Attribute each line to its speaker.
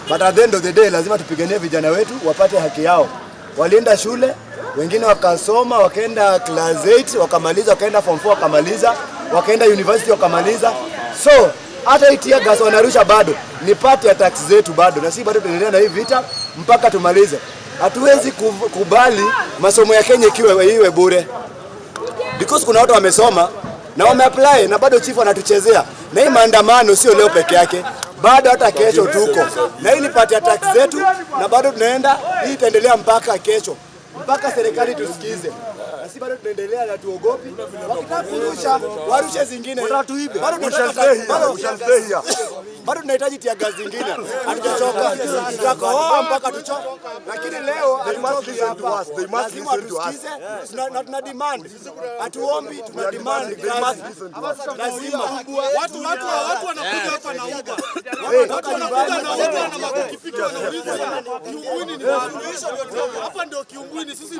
Speaker 1: But at the end of the day lazima tupiganie vijana wetu wapate haki yao. Walienda shule, wengine wakasoma, wakaenda class 8 wakamaliza, wakaenda form 4 wakamaliza, wakaenda university wakamaliza. So hata hii tear gas wanarusha bado ni part ya tax zetu bado, na sisi bado tunaendelea na hii vita mpaka tumalize. Hatuwezi kubali masomo ya Kenya ikiwe iwe bure because kuna watu wamesoma na wameapply na bado chief anatuchezea. Na hii maandamano sio leo peke yake, bado hata kesho tuko na hii ni part ya tax zetu, na bado tunaenda, hii itaendelea mpaka kesho, mpaka serikali tusikize. Na si bado tunaendelea na tuogopi. Wakitaka kurusha warushe zingine, bado tunahitaji tear gas zingine, hatujachoka, tutakohoa mpaka tuchoke, lakini leo hatutoki hapa, lazima tusikize na tuna demand, hatuombi, tuna demand kazi, lazima.
Speaker 2: Watu wanakuja hapa na Uber. Watu wanakuja na Uber na mapikipiki wanauliza Kihumbuini ni wapi? Hapa ndio Kihumbuini sisi.